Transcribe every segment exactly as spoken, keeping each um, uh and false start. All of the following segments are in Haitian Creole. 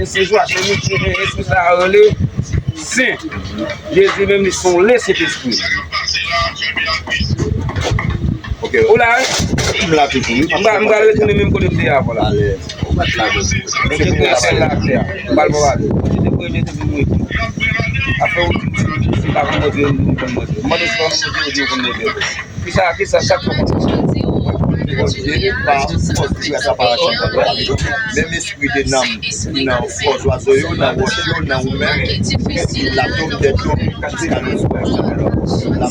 Sen Jwachi, e, e, espri sa a rele Sen. Jezi menm li se yon le Sentespri. Ok. Ou la, wi? M la toujou, wi. M pral, m pral retounen menm kote m te ye avan la. Alèz. Ou pa t la menm. Mwen te kwe sèl la atè a. M pral pale. Mwen te kwe mete pou mwen. Apre ou di m si, si pa konn Bondye, ou konn Bondye. M mande si pa konn Bondye, ou di ou konn Bondye. Kisa, kisa, sa k fè konsa? Bondye pa fòs ki ap aparan chanpyon. Menm espri de nanm ki nan kò zwazo yo, nan wòch yo, nan ou menm, ki latom, dètom, jiska nou sou la.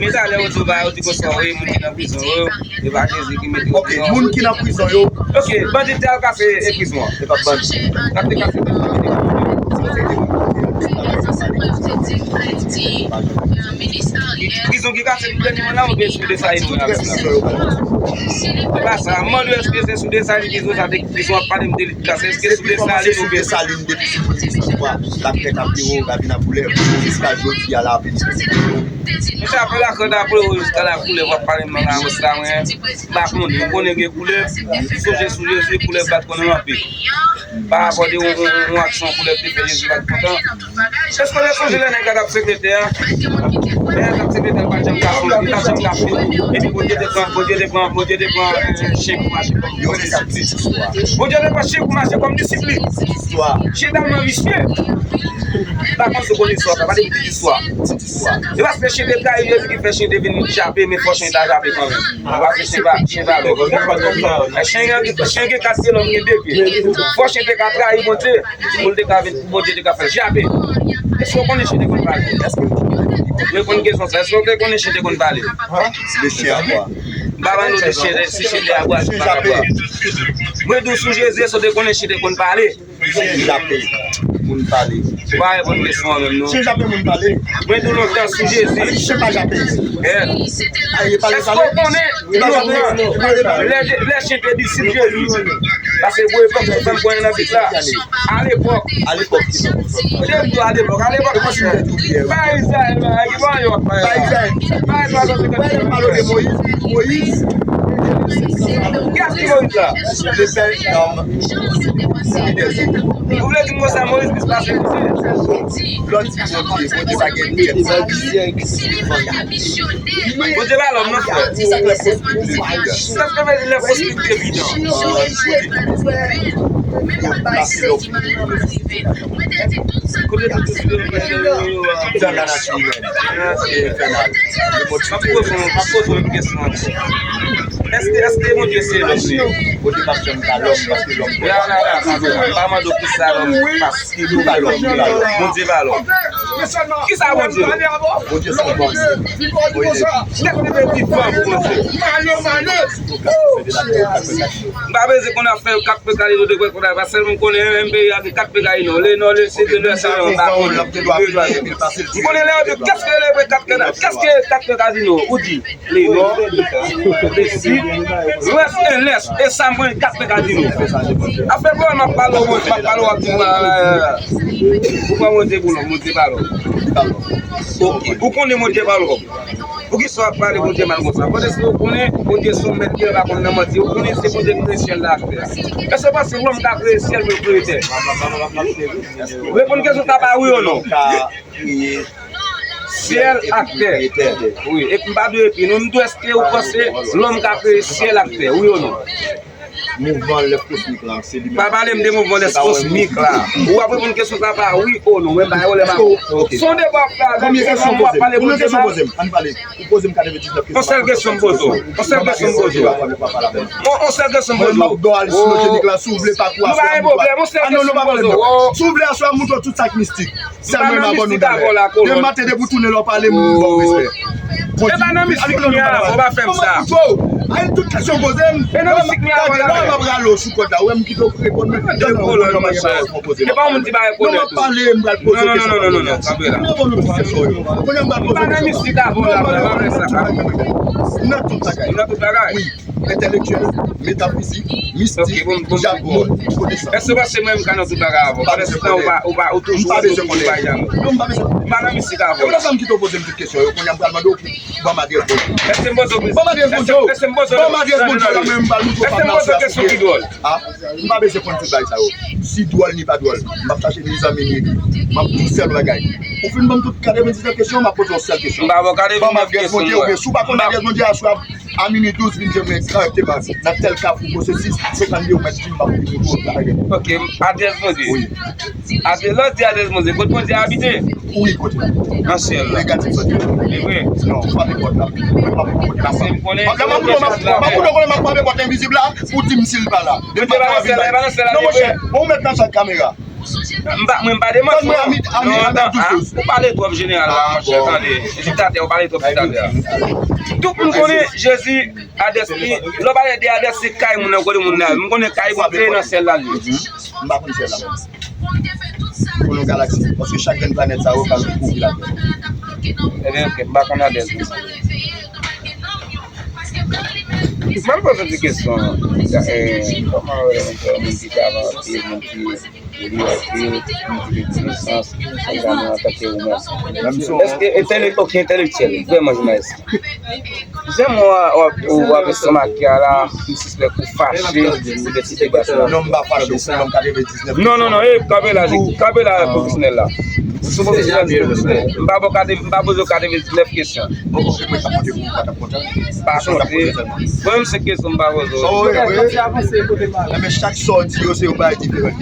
Men talè ou di w pa, ou di konsa, wi, moun ki nan prizon yo, e pa Jezi ki mete yo prizon. Ok, moun ki nan prizon yo. Ok, bandi te al kase, e, prizon an. E pa bandi. Sa te kase prizon an. Prizon ki kase pou dènye moman la, oubyen sou Desalin nou la? Se pa sa. M mande w èske se sou Desalin prizon sa te, prizon ap pale m de li kase, èske sou Desalin oubyen Desalin depi sou Desalin, l ap fè kap dewo, Gavina Koulèv, jiska jodi a la vini. Misye ap fè lakòd apre w jiska la Koulèv ap pale m nan la, mwen, m pa konnen, m konnen gen Koulèv, m sonje sou Jezi, Koulèv pa t konnen anpil. Pa rapò de yon, yon, yon aksyon Koulèv te fè, Jezi pa t kontan. Èske w te sonje lè nèg la t ap sekretè a? Lè nèg la t ap sekretè a, li pa t janm ka fè, li pa t janm ka fè. Epi Bondye te pran, Bondye te pran, Bondye te pran, eh, chen pou mache kòm disip li. Bondye te pran chen pou mache kòm disip li. Chen tèlman visye. M pa konn si w konn istwa sa, pa de pitit istwa. E paske chen te trayi Jezi ki fè chen te vin jape, men fò chen ta jape kanmenm. Paske chen pa, chen pa lòk. Chen gen, chen gen kat pye, lòm gen de pye. Fò chen te ka trayi Bondye, pou l te ka vin, pou Bondye te ka fè l jape. Èske w konnen chen te konn pale? Èske w konnen? Mwen konn kesyon sa. Èske w te konnen chen te konn pale? Hein? Le chien à bois. M pa mande w de chen, si chen te a bwa, si pa a bwa. Mwen di w sou Jezi, èske w te konnen chen te konn pale? Chen jape, moun pale. Ou pa reponn kesyon an menm, non. Chen jape, moun pale. Mwen di w lontan sou Jezi. Chen pa jape. Èske w konnen lontan, lè, lè chen te disip Jezi? Paske pou epòk, ou fè m konnen nan Bib la. Alepòk. Alepòk. Kote m di w alepòk? Alepòk. Pa Izrayèl, pa Izrayèl. Pa Izrayèl. Pa Izrayèl. Moyiz, Moyiz. Kiyès ki Moyiz la? Ou vle di m konsa Moyiz plis pase Moyiz? Lòt di Bondye, Bondye pa gen tèt. Bondye pa lòm, non, frè. Sa fè lè fòs li evidan. Kote tout videyo yo, yo, yo, yo, Mwen poze w, mwen poze w yon kesyon ankò. Èske, èske Bondye se lòm li ye? Bondye p ap janm ka lòm paske lòm pè. La, la, la, pa mande w kisa lòm, paske nou pa lòm, nou pa lòm. Bondye pa lòm. Kisa Bondye? Bondye se yon Bondye. Tèt li te vivan pou Bondye. M pa bezwen konn afè yo kat pekay yo de kwè konn afè, sèlman m konnen menm peyi a gen kat pekay non. Le nò, le sid, le lwès, sa yo pa konnen. M konnen lè yo di, qu'est-ce que le kat pekay, qu'est-ce que kat pekay di nou? Ou di, le nò, le sid, lwès e lès. E sa m konnen kat pekay di nou. Afè pawòl m ap pale w, m ap pale w ap di m, ou pran Bondye pou lòm, Bondye pa lòm. Ok, ou konnen Bondye pa lòm. Poukisa w ap pale Bondye mal konsa? Pandan w konnen Bondye se yon mèt ki pa konn nan manti, ou konnen se Bondye ki kreye syèl la ak tè a. Èske w panse lòm ka kreye syèl pou l kreye tè? Reponn kesyon sa pa wi ou non. Syèl ak tè. Wi, epi m pa dwe epi non, m dwe èske ou panse lòm ka kreye syèl ak tè, wi ou non? Mouvman lèf kosmik la, se li menm. Pa pale m de mouvman lèf kosmik la. Ou ap reponn kesyon sa pa wi ou non. Mwen bay ou lè pa. Ok. Se yon deba w ap pale. Konbyen kesyon w poze m? Konbyen kesyon w poze m? Ann pale. Ou poze m katrevendiznèf kesyon. Yon sèl kesyon m poze w. Yon sèl kesyon m poze w. Yon, yon sèl kesyon m poze w. Mwen m ap ba w alusinojenik la, si w vle pa kou aswè. Nou pa gen pwoblèm, yon sèl kesyon m poze w. Si w vle aswè, m montre w tout sa k mistik. Sèlman m ap ban nou talè. Demen maten depi w tounen la w pale m ba w respè. E pa nan mistik m ye avan, pa fè m sa. Ay tout kesyon poze m. E nan mistik m ye avan la. Gade la m ap rale w sou kòd la. Ou wè m kite w reponn mwen. Demen w reponn mwen pa gen pawòl pou w poze m. E pa yon moun ki pa reponn. Non, m ap pale, m pral poze w kesyon. Non, non, non, non, non, kanpe la. M reponn w tout kesyon yo. Kounye a m pral poze w. E pa nan mistik avan la, la, pa fè sa. Nan tout bagay. Nan tout bagay. Wi. entèlektyèl, metafizik, mistik, djab, moun, konesans. Èske w panse mwen m ka nan tout bagay avè w? Pandan se tan, ou pa, ou pa, ou toujou, ou toujou bay djab. Non, m pa bezwen konnen. M pa nan mistik avè w. E poutèt sa m kite w poze m tout kesyon yo, kounye a m pral mande w ban m adrès Bondye. Èske m poze w kesyon? Ban m adrès Bondye. Èske m poze w kesyon? Ban m adrès Bondye la, men m pral montre w pa nan sa. Èske m poze w kesyon ki dwòl? Ah, m pa bezwen konn tout bagay sa yo. Si dwòl ni pa dwòl, m p ap chache ni zanmi ni enmi. M ap di w sèl bagay. Ou fin ban m tout katrevendiznèf kesyon, m ap poze w yon sèl kesyon. M pa ba w katrevendiznèf kesyon, mwen. Ban m adrès Bondye, oubyen si w pa konn adrès Bondye, aswè a, a minui douz, vin jwenn mwen dirèkteman nan tèl kafou, pwosesis senkannde, ou mèt di m, m ap vin montre w adrès. Ok, adrès Bondye. Wi. Adrès, lè w di adrès Bondye, kot Bondye abite? Wi, kote? Nan syèl la. Negatif, sa di. Se vre? Non, frape pòt la. Mwen pa pou kote la. Paske m konnen. M ap, m ap, m ap, m ap, m ap, m ap frape pòt envizib la pou di m si l pa la. Bondye pa nan syèl la, li pa nan syèl la, li vre. Non, monchè, bon, ou mèt nan chak kamera. M pa, mwen m pa demanti, non, non, ah, ou pale twòp jeneral la, monchè, tande. Diktatè, ou pale twòp diktatè. Tout moun konnen Jezi, adrès li, lè w pale de adrès, se kay moun nan, kote moun nan. M konnen kay Bondye nan syèl la, li. M pa konn syèl la, mwen. Pou nou galaksi, paske chak grenn planèt sa yo ka kouvri latè. Ebyen, ok, m pa konn adrès li. Mwen poze ti kesyon, eh, kòman, eh, moun ki ka vanse, moun ki li anpil, moun ki gen konesans, moun ki antanke ou menm. Èske entèlek-, ok, entèlektyèl, vrèman jounalis. Jan mwen w ap, w ap estonmake a la, m sispèk ou fache pou de ti deba sa. Non, m pa fache, ou fè yon katrevendiznèf. Non, non, non, e, kanpe la, kanpe la, pwofesyonèl la. Sou pwofesyonèl, pwofesyonèl. M pa ba w katre-, m pa poze w katrevendiznèf kesyon. Bon, ok, mwen ta konte pou ou, pa ta kontan. Pa konte. Mwen menm se kesyon m pa poze w. Oh, wi, wi. Enben, chak sa w di yo, se yon bagay diferan.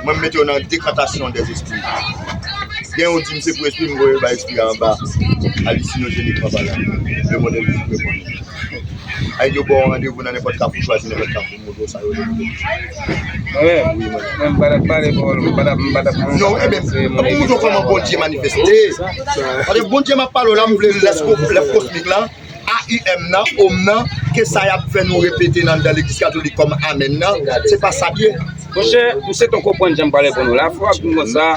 Mwen, m mete yo nan dekantasyon dèzespri. Gen yo di m se pou espri, m voye yo bay espri a anba. Alusinojenik anba la. Lemonn envizib reponn. Ay, yo ba w randevou nan nenpòt kafou, chwazi nenpòt kafou, m montre w sa yo rele. Mwen menm? Wi, mwen menm. Mwen m pa t ap pale pawòl, m pa t ap, m pa t ap. Non, enben, m pou montre w kòman Bondye manifeste. Paske Bondye m ap pale w la, m vle lèf ko-, lèf kosmik la. A U M nan, om nan, ke sa y ap fè nou repete nan anndan legliz katolik kòm amèn nan, se pa sa l ye. Monchè, m se ton konprann jan m pale pou nou la. Fò w ap vin konsa,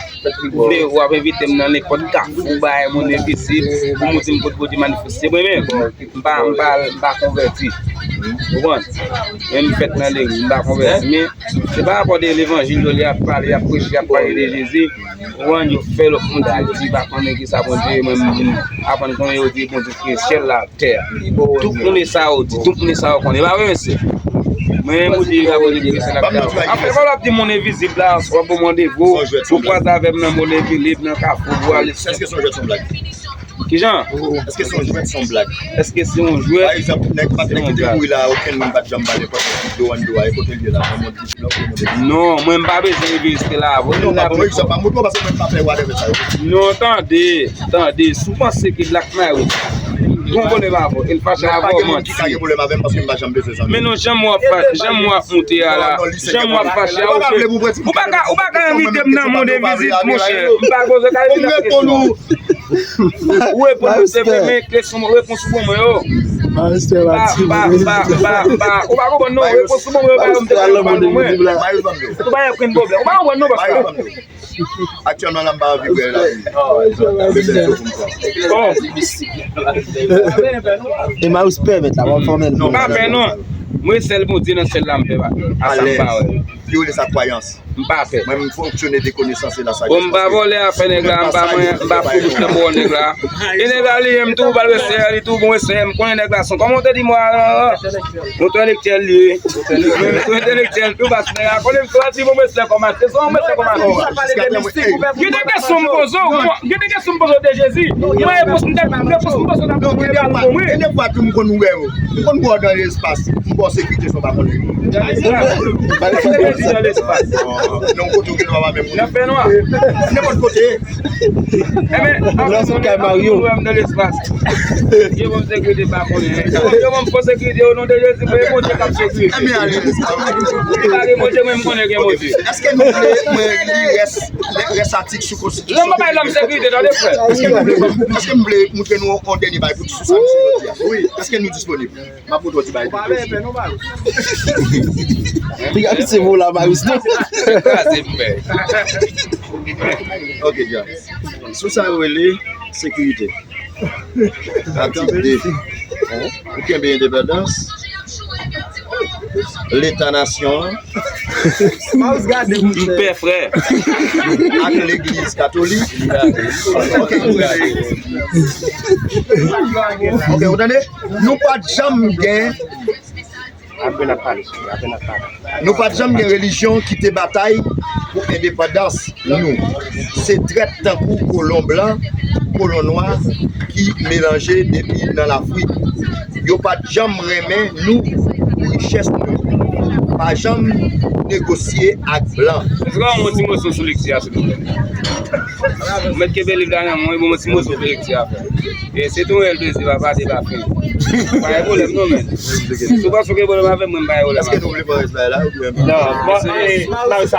ou vle, w ap envite m nan nenpòt kafou, bay moun envizib, pou m di m kot Bondye manifeste. Mwen menm, m pa, m pa, m pa konvèti. Ou konprann? Men m fèt nan legliz, m pa konvèti. Men, se pa rapò de levanjil yo, y ap pale, y ap preche, y ap pale de Jezi. Ou konprann? Yo fè lòt moun di, di, pa konnen ki sa Bondye ye, mwen, m vin aprann konnen yo di Bondye kreye syèl la. Tè a. Tout moun e sa yo di, tout moun e sa yo konnen. E pa vre, mesye? Mwen menm ou di, pa konnen ki se n ap fè. Apre, fò l ap di moun envizib la, w ap ban m randevou, pou kwaze avè m nan Mòn Envilib, nan Kafou, pou ale. Èske se yon jwèt, se yon blag? Kijan? Èske se yon jwèt, se yon blag? Èske se yon jwèt? Pa egzanp, nèg, nèg ki te mouri la, okenn moun pa t janm ba nenpòt moun do anndan a, e kote l ye la, nan Mòn Envilib la, ou nan Mòn Envilib? Non, mwen m pa bezwen envizib la, non, pa ban m egzanp, pa montre w, paske mwen m pa fè whatever sa yo. Non, tande. Tande, si w panse ke Black Mary gon pwoblèm avè w, e l fache avè w, manti. Men non, jan w ap fa-, jan w ap monte a la, jan w ap fache a, ou fè, ou pa ka, ou pa ka envite m nan Mòn Envizib, monchè. M pa poze w katrevendiznèf kesyon. Ou reponn m, se vre, men kesyon, repons ou ban mwen yo. M pa, m pa, m pa, m pa, ou pa konprann non, repons ou ban mwen yo, pa yo m te konn ban mwen. Ou pa gen okenn pwoblèm. Ou pa konprann non, paske Aktyèlman la, m pa anvi wè lavi. Bon. Emmaüs pè mèt la, w ap fòme l. Non, m pa pè non. Mwen sèl Bondye nan syèl la m pè pa. A sa m pa wè. Yo rele sa kwayans. M pa pè. Mwen, m fonksyone de konesans e la sajès. Bon, m pa vòlè afè nèg la, m pa mwen, m pa fou bouch nan bò nèg la. E nèg la li menm tou, ba l respè li tou, bon respè. M konnen nèg la son. Kòman w te di mwen, entèlektyèl li ye. Entèlektyèl tou, paske nèg la konnen m soti bon mesye kòm atè, se yon mesye kòm atè. Gen de kesyon m poze w, gen de kesyon m poze w de Jezi. Mwen, repons m te, repons m poze w, ta pou mwen, ta pou mwen. Gen de fwa tou m konn wè w. M konn wè w nan lespas. M ba w sekirite san w pa konnen. Nan lespas. Nan yon kote w gen dwa pa menm konnen. Nan fènwa. Nenpòt kote. Ebyen, anpil moun, anpil moun wè m nan lespas. Yo ban m sekirite, m pa konnen. Yo ban m fo sekirite, o non de Jezi, men Bondye k ap sekirite. Ebyen, ale. Si pa gen Bondye, mwen, m konnen gen Bondye. Èske nou vle mwen li rès, rès atik sou konstitisyon? Non, m pa bay lòm sekirite, tande, frè. Èske nou vle, èske nou vle montre nou yon dènye bagay pou sou sa misye jodi a? Wi. Èske nou disponib? M ap montre w ti bagay tou. Piga misye vola Maris non. Kraze m pè. Ok, John. Sou sa yo rele sekirite. Atik de. Ou kenbe endepandans. Leta nasyon an, Mouse gade, M pè frè. Ak legliz katolik. Ok. Ok, ou tande? Nou pa t janm gen Apre n ap pale, apre n ap pale. Nou pa t janm gen relijyon ki te batay pou endepandans nou. Se trèt tankou kolon blan, kolon nwa ki melanje depi nan Lafrik. Yo pa t janm renmen nou pou richès nou. Pa janm negosye ak blan. Èske w yon ti moso sou lekti a, silvouplè? Ou mèt kenbe liv la nan men w, e bon, yon ti moso sou lekti a, frè. E se tou yon plezi, papa, se pa fen. Pa gen pwoblèm, non, men. Si w panse w gen pwoblèm avè m, mwen, m pa gen pwoblèm. Èske nou vle pran respè la oubyen? Non, bon, ale, Marisa.